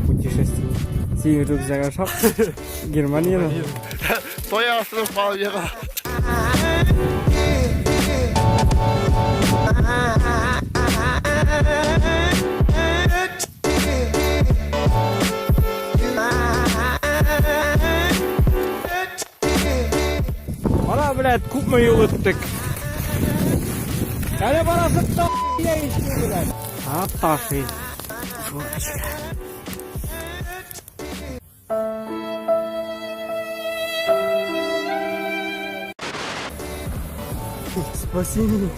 Путешественник. Син рюкзак ашап Германиядән. Таяк астына калып егыла. Ана, блядь, күпме юл үттек. Әле барасы та еще, блядь. А, ташый. Журочка. Спаси меня.